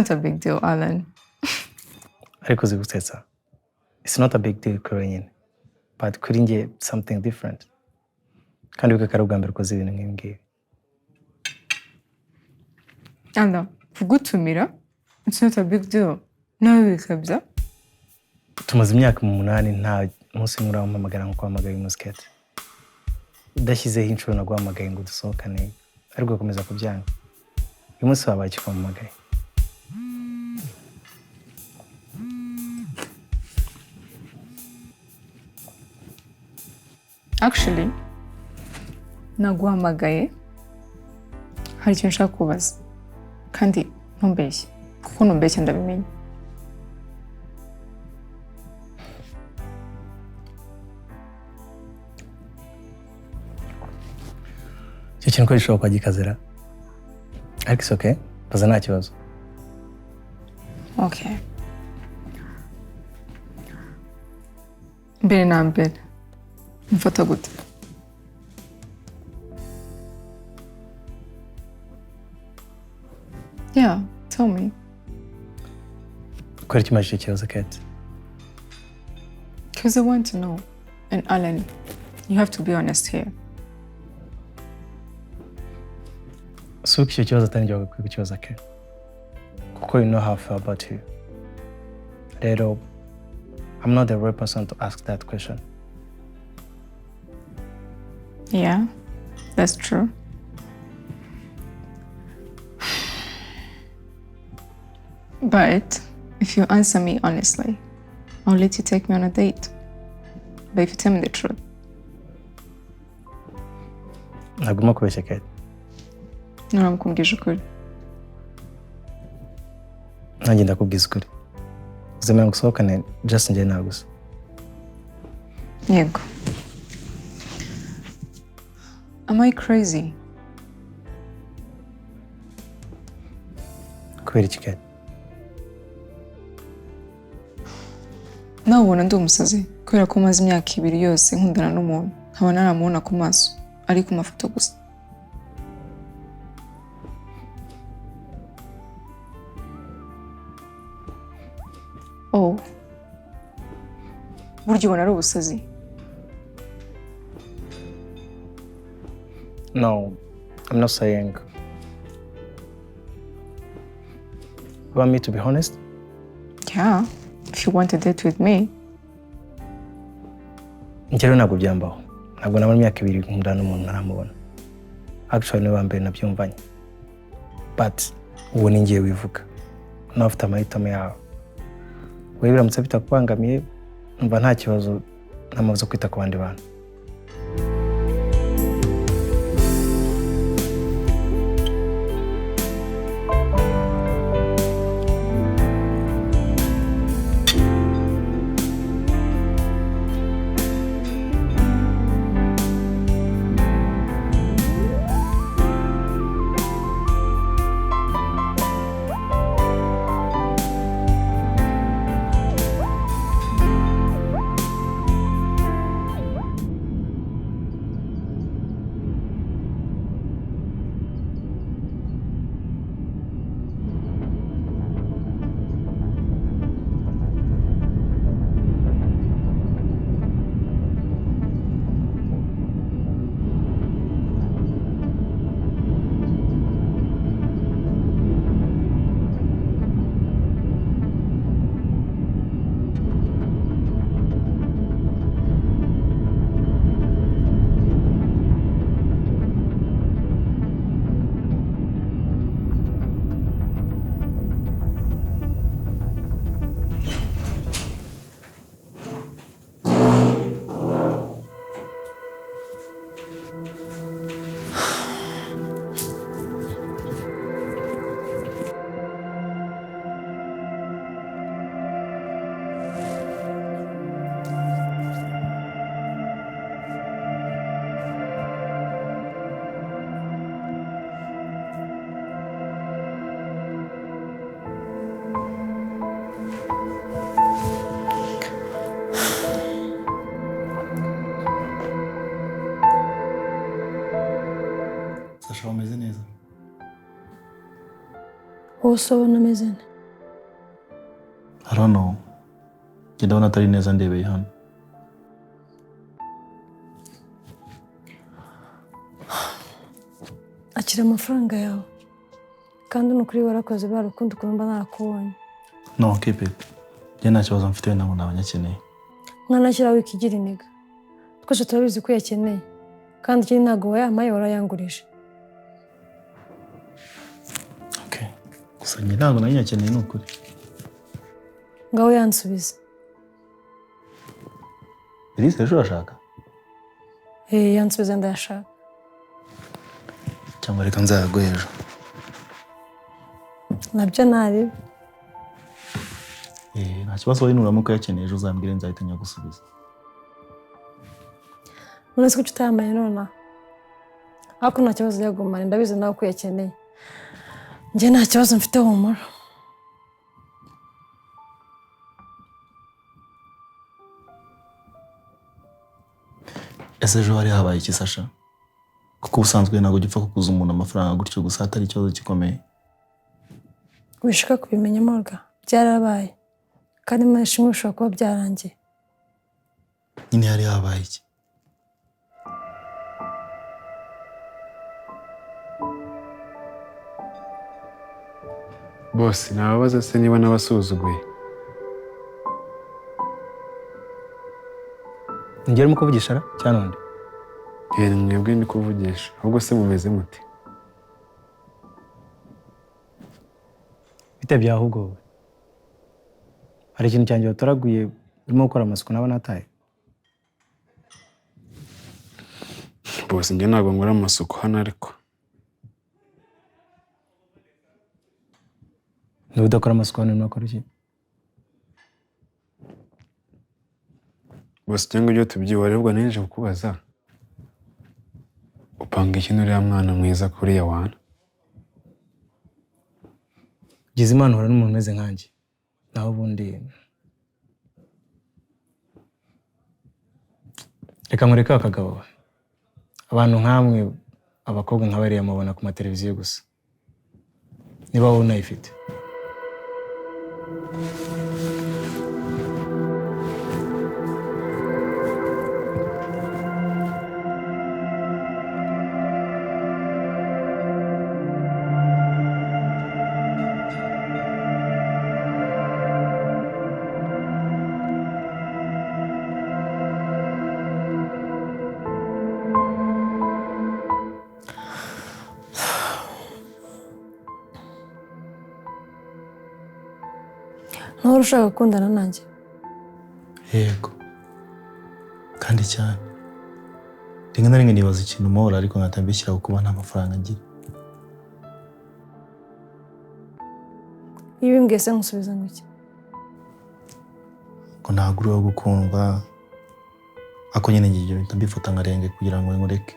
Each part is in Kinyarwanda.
It's not a big deal, Alan. Ariko uzi gusetsa. It's not a big deal kuri wenyine, but kuri njye something different. Kandi wibuke ko ari ubwa mbere ukoze ibintu nk'ibi ngibi. Alan, kugutumira it's not a big deal. Nawe bikabya. Tumaze imyaka 8 nta munsi umwe urampamagara nkuko wahamagaye uyu munsi, Kate. Udashyizeho inshuro naguhamagaye ngo dusohokane, ariko ugakomeza kubyanga. Uyu munsi wabaye iki wampamagaye? Actually, naguhamagaye hari ikintu nshaka kubaza, kandi ntumbeshye, kuko numbeshya ndabimenya. Icyo kintu ko gishobora kuba gikazira, ariko it's okay, baza nta kibazo. Okay. Mbere na mbere, mfata gute? Yeah, tell me. Kubera icyo umajije ikibazo, Kate? Because I want to know. And Alan, you have to be honest here. Si uko icyo kibazo atari njye wagakwiye kukibaza, Kate, kuko you know how I feel about you. Rero I'm not the right person to ask that question. Yeah, that's true. But if you answer me honestly, I'll let you take me on a date. But if you tell me the truth. Ntabwo urimo kubeshya, Kate. Nturamukubwije ukuri. Nanjye ndakubwiza ukuri. Uzemera ngo usohokane just njye nawe gusa? Yego. Am I crazy? Kubera iki, Kate? Nawe ubona ndi umusazi kubera ko maze imyaka 2 yose nkundana n'umuntu nkaba naramubona ku maso ari ku mafoto gusa. Oh, burya ubona ari ubusazi? No, I'm not saying. You want me to be honest? Yeah, if you want a date with me. Njye rero ntabwo byambaho. Ntabwo namara imyaka 2 nkundana n'umuntu ntaramubona. Actually niwe wa mbere nabyumvanye. But uwo ni njye wivuga. Nawe ufite amahitamo yawe. Wowe biramutse bitakubangamiye, numva nta kibazo, nta mpamvu zo kwita ku bandi bantu. Sasha, umeze neza? Wowe ubona ameze nte? I don't know. Njye ndabona atari neza ndebeye hano. Akira amafaranga yawe. Kandi ni ukuri warakoze bwa rukundo ukuntu mba narakubonye. No, keep it. Njye nta kibazo mfite ntabwo nabanyakeneye. Mwana shyira wikigira iniga. Twese turabizi ko uyakeneye. Kandi ikindi ntabwo wayampaye warayangurije. Okay. Gusa njye ntabwo nanyakeneye ni ukuri. Ngaho yansubiza. Elise ejo urashaka? Yansubiza ndayashaka. Cyangwa reka nzayaguhe ejo. Nabyo naribi. Nta kibazo wowe nuramuka uyakeneye ejo uzambwire nzahita nyagusubiza. None se kuki utayamaye nonaha? Ariko nta kibazo yagumane ndabizi nawe ko uyakeneye. Njye nta kibazo mfite humura. Ese ejo hari habaye iki Sasha? Kuko ubusanzwe ntabwo ujya upfa kuguza umuntu amafaranga gutyo gusa hatari ikibazo gikomeye. Wishaka kubimenya Morgan, byarabaye. Kandi Imana ishimwe bishobora kuba byarangiye. Nyine hari habaye iki? Bose nababaza se niba nabasuzuguye. Njye urimo kuvugisha ra cyangwa undi? Mwebwe ndi kuvugisha. Ahubwo se mumeze mute? Bite byahubwo wowe? Hari ikintu cyanjye watoraguye urimo gukora amasuku naba nataye? Bose njye ntabwo nkora amasuku hano ariko. Niba udakora amasuku hano urimo gukora iki? Bose cyangwa ibyo tubyihorera ubwo ninje kukubaza. Upanga iki n'uriya mwana mwiza kuriya wana? Gize Imana uhura n'umuntu umeze nkanjye. Naho ubundi reka nkureke akagabo. Abantu nkamwe abakobwa nka bariya mubona ku mateleviziyo gusa. Niba wowe unayifite. Ntuhora ushaka gukundana nanjye? Yego. Kandi cyane. Rimwe na rimwe nibaza ikintu mpora ariko nkahita mbishyira kuba nta mafaranga ngira. Iyo ubimbwiye se nkusubiza ngo iki? Ko ntabwo uri uwo gukundwa, ariko nyine njye ibyo mpita mbifata nkarenge kugira ngo nkureke.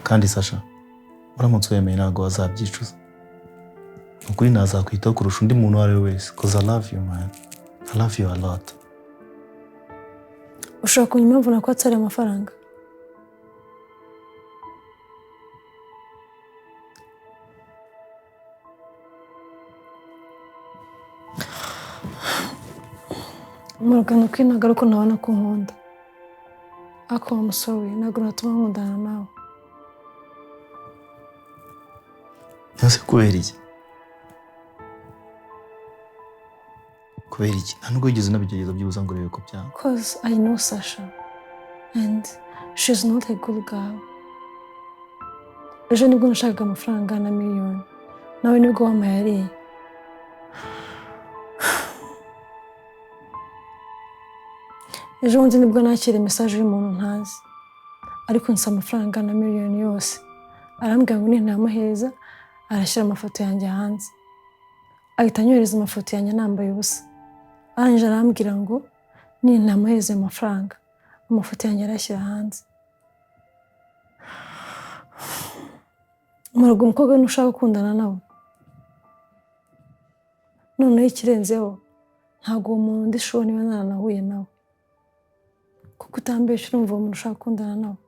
Kandi Sasha, uramutse wemeye ntabwo wazabyicuza. Ukuri nazakwitaho kurusha undi muntu uwo ari we wese. Cause I love you man. I love you a lot. Ushobora kumenya impamvu nakwatse ariya mafaranga? Morgan, ukuri ntabwo ari uko nabona ko unkunda. Ariko wa musore we ntabwo natuma nkundana nawe. Ese kubera iki? Kubera iki? Nta nubwo wigeze unabigerageza byibuze ngo urebe ko byanga. Cause I know Sasha and she's not a good girl. Ejo nibwo nashakaga amafaranga na miliyoni. Nawe nibwo wampaye ariya. Ejo bundi nibwo nakira message y'umuntu ntazi. Ariko nsa amafaranga na miliyoni yose. Arambwira ngo nintamuhereza arashyira amafoto yanjye hanze. Ahita anyohereza amafoto yanjye nambaye ubusa. Arangije arambwira ngo nintamuhereza ayo mafaranga amafoto yanjye arashyira hanze. Murago umukobwa ntushaka gukundana nawe. Noneho ikirenzeho ntabwo uwo muntu ndi sure niba naranahuye nawe. Kuko utambesha urumva uwo muntu ushaka gukundana nawe.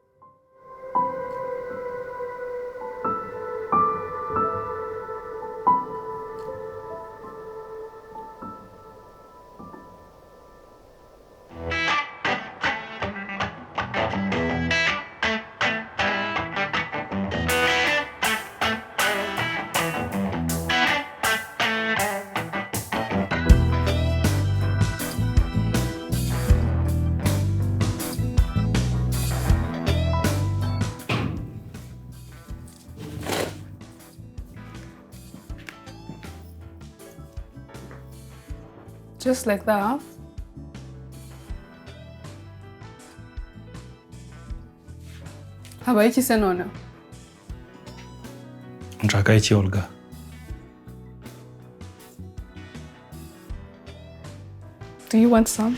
Just like that, huh? Habaye iki se noneho? Nshaka iki, Olga? Do you want some?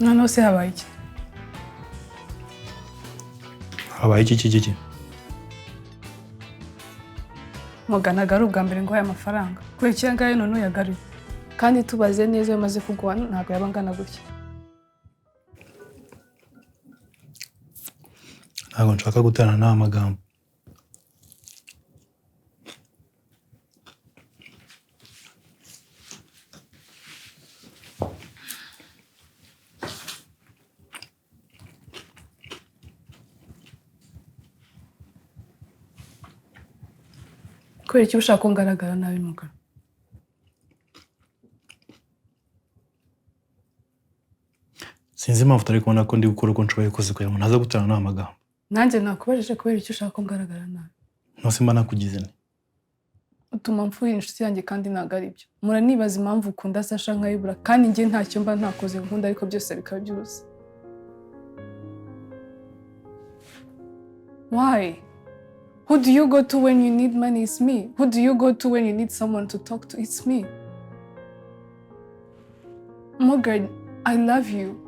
Noneho se habaye iki? Habaye iki iki iki? Muga, ntabwo ari ubwa mbere nguhaye amafaranga. Kubera iki aya ngaya none uyagaruye? Kandi tubaze neza, iyo maze kuguha ntabwo yaba angana gutya. Ntabwo nshaka guterana n'aya magambo. Kubera iki ushaka ko ngaragara nabi, Muga? Sinzi impamvu utari kubona ko ndi gukora uko nshoboye kose kugira ngo ntaza guterana n'aya magambo. Nanjye nakubajije kubera icyo ushaka ko ngaragara nabi. Ntose mba nakugize nte? Utuma mfuhira inshuti yanjye kandi ntabwo ari byo. Muranibaza impamvu ukunda Sasha nkayibura, kandi njye ntacyo mba ntakoze nkunda, ariko byose bikaba iby'ubusa. Why? Who do you go to when you need money? It's me. Who do you go to when you need someone to talk to? It's me. Morgan, I love you.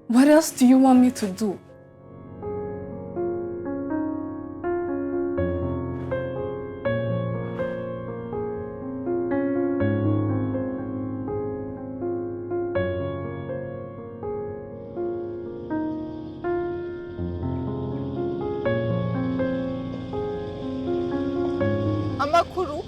What else do you want me to do? Amakuru.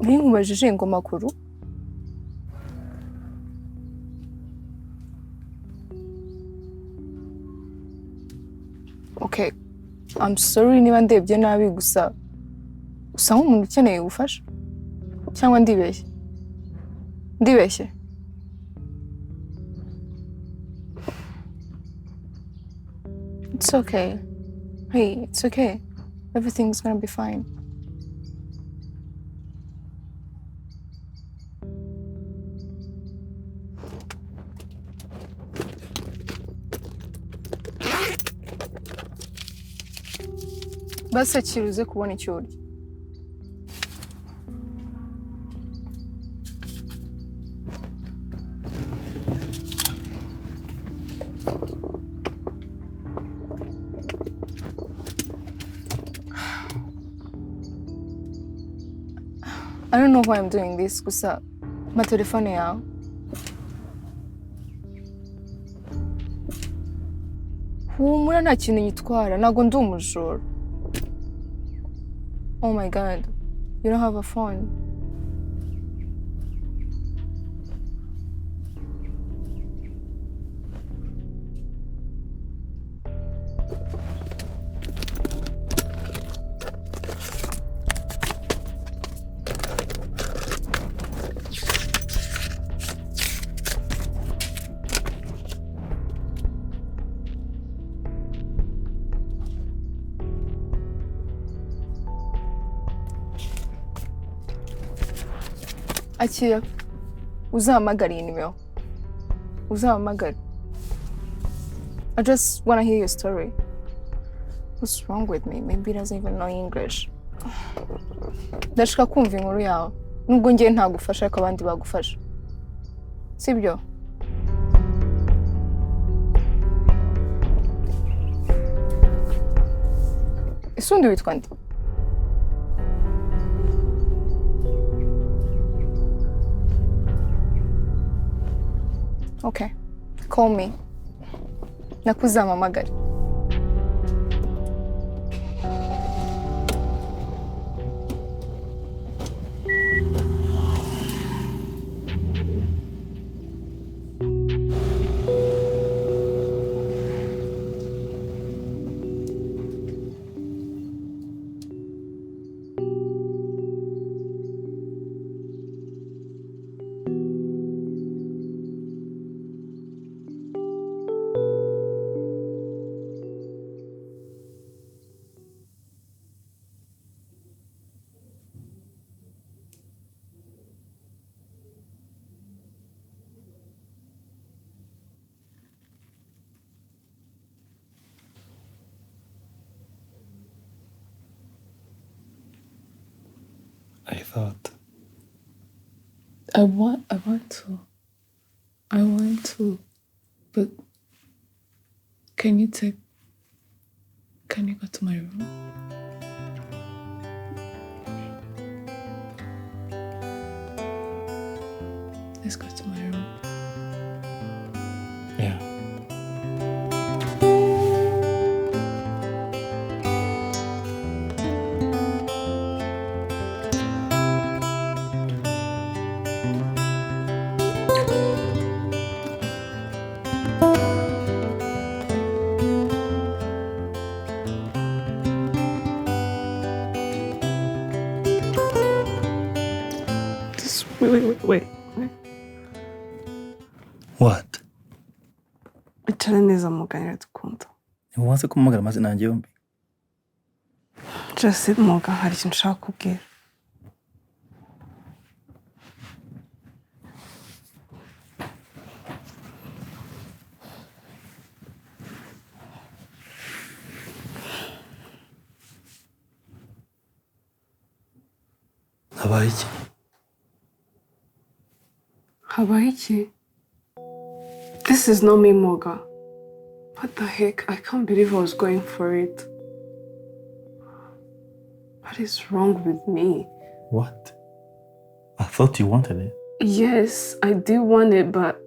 Nari nkubajije ngo makuru. Okay, I'm sorry niba ndebye nabi, gusa usa nk'umuntu ukeneye ubufasha, cyangwa ndibeshye? Ndibeshye? It's okay. Hey, it's okay. Everything's gonna be fine. Basi akira uze kubona icyo urya. I don't know why I'm doing this, gusa mpa telefone yawe. Humura, nta kintu nyitwara, ntabwo ndi umujura. Oh my God, you don't have a phone. Akira, uzahamagare iyi nimero. Uzahamagare. I just wanna hear your story. What's wrong with me? Maybe he doesn't even know English. Ndashaka kumva inkuru yawe. Nubwo ngiye ntagufasha, ariko abandi bagufasha. Sibyo? Ese undi witwa nde? Okay, call me. Nakuzampamagare. thought. I want to, but can you take, can you go to my room? Let's go to my room. Yeah. Just wait, wait, wait, wait, wait. What? Icara neza muganira dukunda. Ntiwanze kumpamagara amazina yanjye yombi. Just sit Morgan, hari ikintu nshaka kubwira. Habaye iki? Habaye iki? This is not me, Morgan. What the heck? I can't believe I was going for it. What is wrong with me? What? I thought you wanted it. Yes, I did want it, but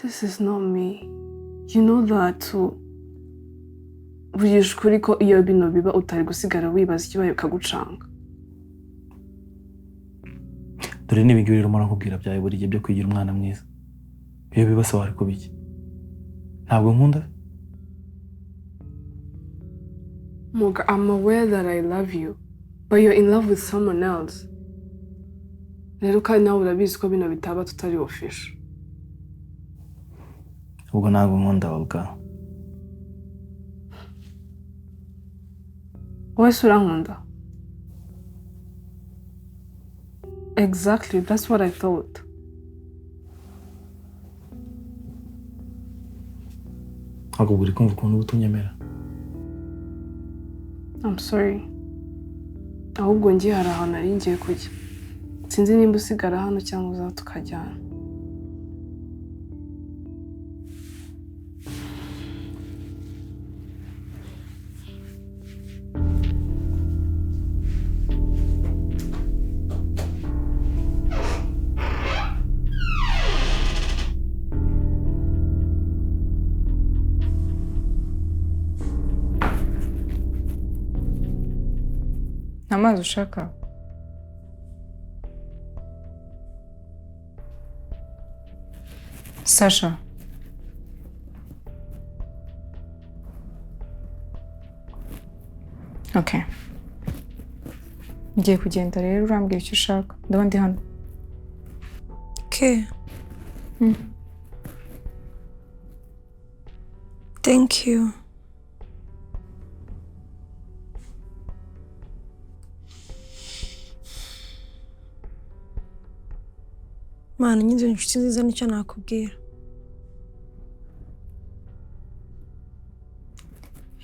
this is not me. You know that too. Vugisha ukuri ko iyo bino biba utari gusigara wibaza ikibaye bikagucanga. Dore ni ibingibi rero mpora nkubwira byawe buri gihe byo kwigira umwana mwiza. Iyo biba se wari kuba iki? Ntabwo nkunda? Morgan, I'm aware that I love you, but you're in love with someone else. Rero kandi nawe urabizi ko bino bitaba tutari official. Ubwo ntabwo nkunda Olga. Wowe se urankunda? Exactly, that's what I thought. Ntabwo uri kumva ukuntu uba utunyemera. I'm sorry. Ahubwo ngiye hari ahantu nari ngiye kujya. Sinzi nimba usigara hano cyangwa uza tukajyana. Nta mazi ushaka? Sasha. Okay. Ngiye kugenda rero urambwira icyo ushaka. Ndaba ndi hano. Okay. Thank you. Mana nyine inshuti nziza nicyo nakubwira.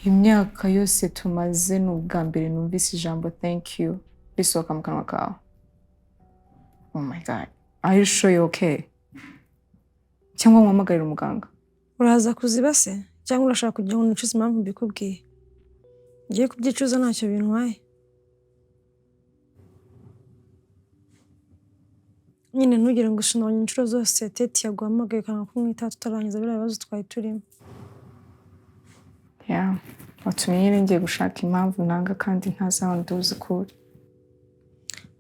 Imyaka yose tumaze ni ubwa mbere numvise ijambo thank you risohoka mu kanwa kawe. Oh my God. Are you sure you're okay? Cyangwa nguhamagarire umuganga? Uraza kuziba se cyangwa urashaka kugira ngo nicuze impamvu mbikubwiye? Ngiye kubyicuza ntacyo bintwaye. Nyine ntugire ngo sinabonye inshuro zose Teti yaguhamagaye ukanga kumwitaho tutarangiza biriya bibazo twari turimo. Yeah, watumye nyine ngiye gushaka impamvu nanga kandi ntazi aho nduzikura.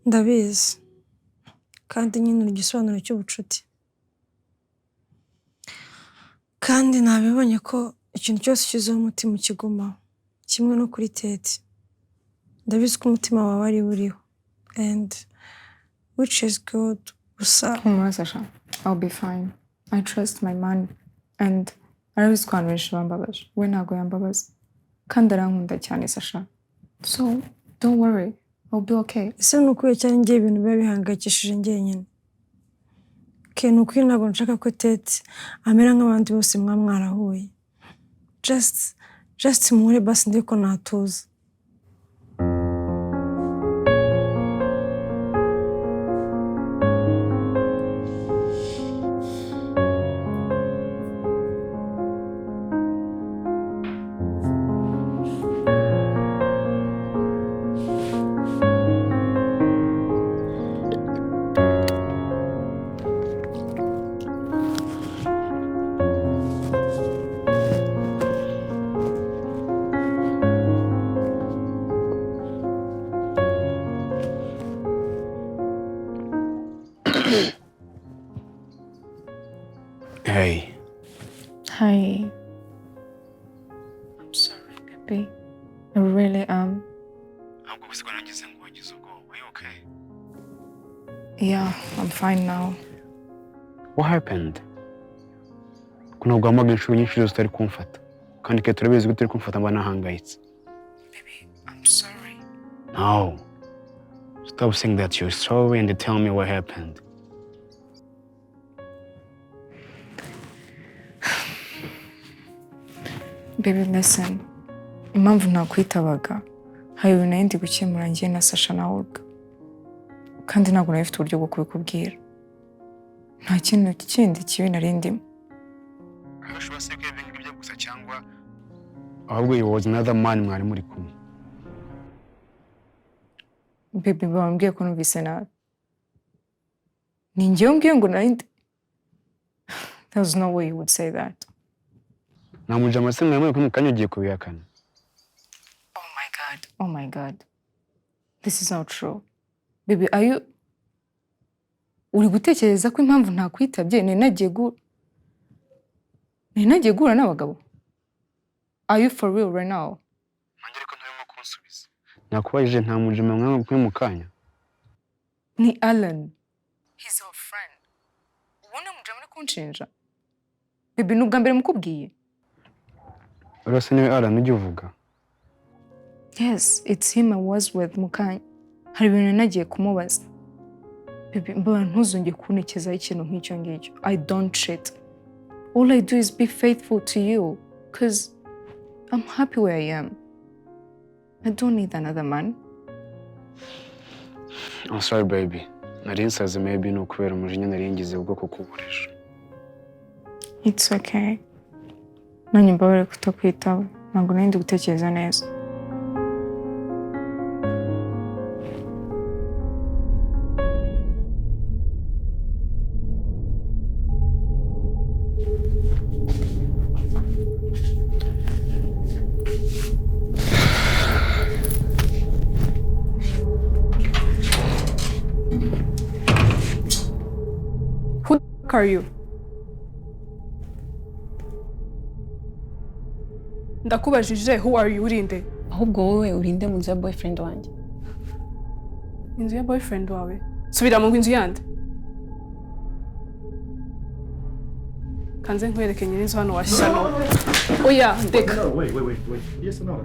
Ndabizi. Kandi nyine uri igisobanuro cy'ubucuti. Kandi nabibonye ko ikintu cyose ushyizeho umutima ukigumaho. Kimwe no kuri Teti. Ndabizi ko umutima wawe ari uriho. And which is good. Gusa Humura Sasha, I'll be fine. I trust my man and arabizi ko abantu benshi bambabaje. We ntabwo yambabaza. Kandi arankunda cyane Sasha. So don't worry, I'll be okay. Ese ni ukuri cyane ngiye ibintu biba bihangayikishije njyenyine. Ke ni ukuri ntabwo nshaka ko Teti amera nk'abandi bose mwa mwarahuye. Just muhure basi ndiko natuza. Hey. Hi. I'm sorry, baby. I really am. Ahubwo gusa nagize ngo wagize ubwoba. Are you okay? Yeah, I'm fine now. What happened? Ko ntabwo wahamagaye inshuro nyinshi zose utari kumfata. Kandi ke turabizi ko utari kumfata mba nahangayitse. Baby, I'm sorry. No. Stop saying that you're sorry and tell me what happened. Baby, listen. Impamvu nakwitabaga hari ibintu nari ndi gukemura njye na Sasha na Olga. Kandi ntabwo nari mfite uburyo bwo kubikubwira. Nta kintu kindi kibi nari ndimo. Ahubwo it was another man mwari muri kumwe. Baby, bambwiye ko numvise nabi. Ni njyewe umbwiye ngo nari ndi. There's no way you would say that. Nta mujama se mwari muri kumwe kandi ugiye kubihakana. Oh my God. Oh my God. This is not true. Baby, are you... Uri gutekereza ko impamvu ntakwitabye nari nagiye guhura n'abagabo? Are you for real right now? Nanjye ariko ntarimo kunsubiza. Nakubajije nta mujama mwari kumwe mu kanya. Ni Alan. He's our friend. Ubundi mujama uri kunshinja? Baby, ni ubwa mbere mukubwiye? Urasa niwe Alan ujya uvuga. Yes, it's him I was with mu kanya. Hari ibintu nagiye kumubaza. Baby, mbona ntuzongere kuntekerezaho ikintu nk'icyo ngicyo. I don't cheat. All I do is be faithful to you, 'cause I'm happy where I am. I don't need another man. I'm sorry, baby. Nari nsaze maybe ni ukubera umujinya nari ngize bwo kukuburisha. It's okay. Nanjye mbabarire kutakwitaba. Ntabwo nari ndi gutekereza neza. Who the f are you? Ndakubajije who are you, urinde? Ahubwo wowe urinde mu nzu ya boyfriend wanjye. Inzu ya boyfriend wawe? Subira mu nzu yande. Kanze nkwereke nyiri inzu hano wa shyano. Oya, ndeka. No, wait, wait, wait, wait. Yes, no.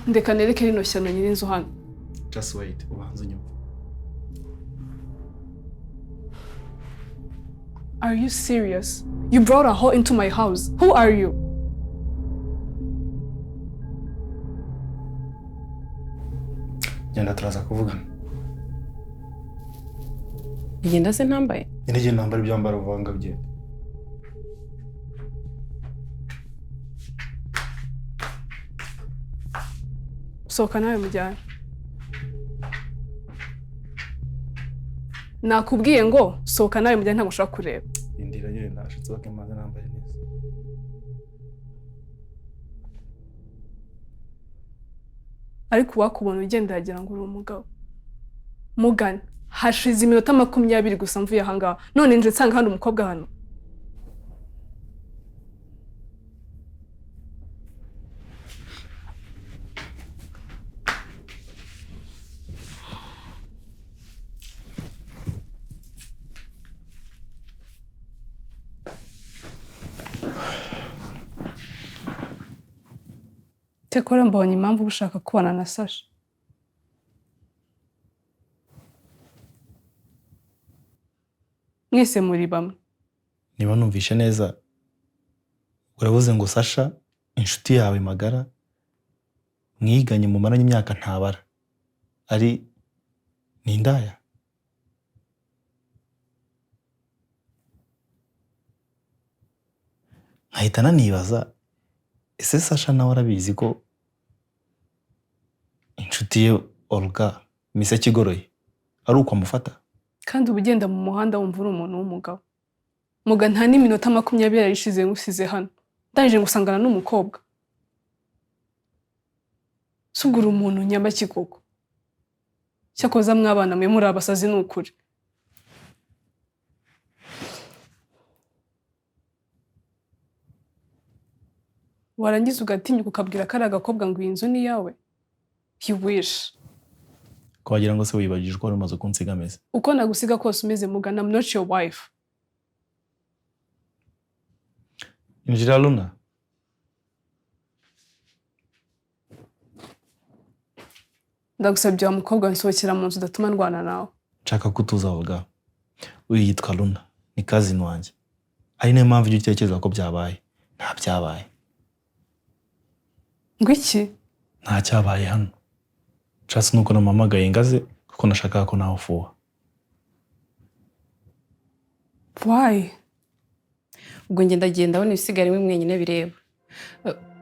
Ndeka nereke rino shyano nyiri inzu hano. Just wait, ubanze unyumve. Are you serious? You brought a hoe into my house. Who are you? Genda turaza kuvugana. Genda se ntambaye? Nyine genda nambara ibyambaro uvanga bye. Sohoka nawe mujyane. Nakubwiye ngo sohoka nawe mujyane, ntabwo ushaka kureba. Indira nyine nashitse bakemaze nambaye neza. Ariko wakubona ugenda yagira ngo uri umugabo. Mugane, hashize iminota 20 gusa mvuye aha ngaha. None nje nsanga hano umukobwa hano. Tekora mbonye impamvu ushaka kubana na Sasha. Mwese muri bamwe. Niba numvishe neza, uravuze ngo Sasha inshuti yawe magara mwiganye mumaranye imyaka ntabara ari ni indaya? Nkahita nanibaza, ese Sasha nawe arabizi ko inshuti ye Olga miseke igoroye ari uko amufata? Kandi uba ugenda mu muhanda wumva uri umuntu w'umugabo. Muga nta n'iminota 20 yarishize ngusize hano. Ndangije ngusangana n'umukobwa. Sugura umuntu nyamaki koko. Cyakoza mwabana mwe muri abasazi n'ukuri. Warangiza ugatinyuka ukabwira kariya gakobwa ngo iyi nzu ni iyawe? You wish. Ko wagira ngo se wibagije uko wari umaze kunsiga ameze? Uko nagusiga kose umeze mugana, I'm not your wife. Injira Luna. Ndagusabye wa mukobwa, nsohokera mu nzu udatuma ndwana nawe. Nshaka ko utuza Olga. Uyu yitwa Luna, ni cousin wanjye. Ari nayo mpamvu ujya utekereza ko byabaye. Nta byabaye. Ngo iki? Nta cyabaye hano. Nshatse nuko namuhamagaye ngaze kuko nashakaga ko nawe ufuha. Why? Ubwo njye ndagenda ndabona ibisigara rimwe mwenyine bireba.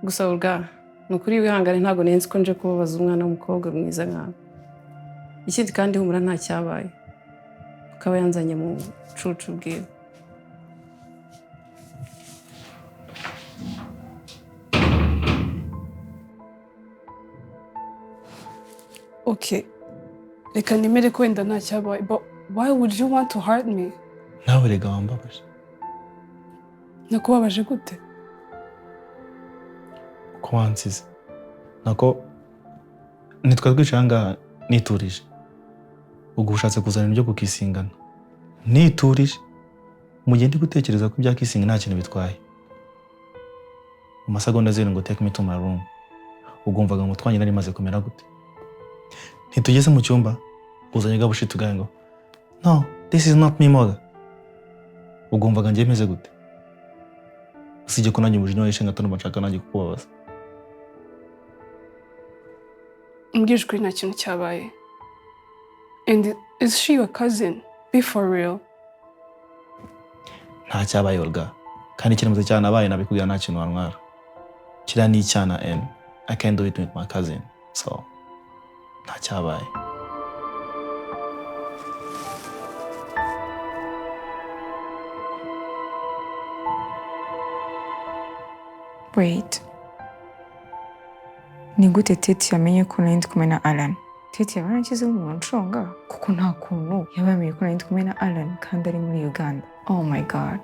Gusa Olga, ni ukuri wihangane, ntabwo nari nzi ko nje kubabaza umwana w'umukobwa mwiza nkawe. Ikindi kandi humura nta cyabaye. Ukaba yanzanye mu bucucu bwiwe. Okay. Reka nemere ko wenda nta cyabaye, but why would you want to hurt me? Nawe rega wambabaje. Nakubabaje gute? Ko wansize. Nako nitwa twicaye ngaha niturije. Ubwo ushatse kuzana ibyo kukisingana. Niturije. Mu gihe ndi gutekereza ko ibya kissing nta kintu bitwaye. Mu masegonda 0 ngo take me to my room. Ugumvaga ngo twanjye nari maze kumera gute? Ntitugeze mu cyumba uzanye gabushi tugaye ngo no, this is not me Morgan. Ugumvaga njye meze gute? Usibye ko nanjye umujinya wahishe ngatanu nshaka nanjye kukubabaza. Mbwije ukuri nta kintu cyabaye. And is she your cousin? Be for real. Nta cyabaye Olga. Kandi kiramutse cyanabaye nabikubwira nta kintu wantwara. Kiriya ni icyana and I can't do it with my cousin. So nta cyabaye. Wait. Ni gute Teti yamenye ko nari ndi kumwe na Alan? Teti yaba yaranshizeho umuntu nshonga kuko nta kuntu yaba yamenye ko nari ndi kumwe na Alan kandi ari muri Uganda. Oh my God.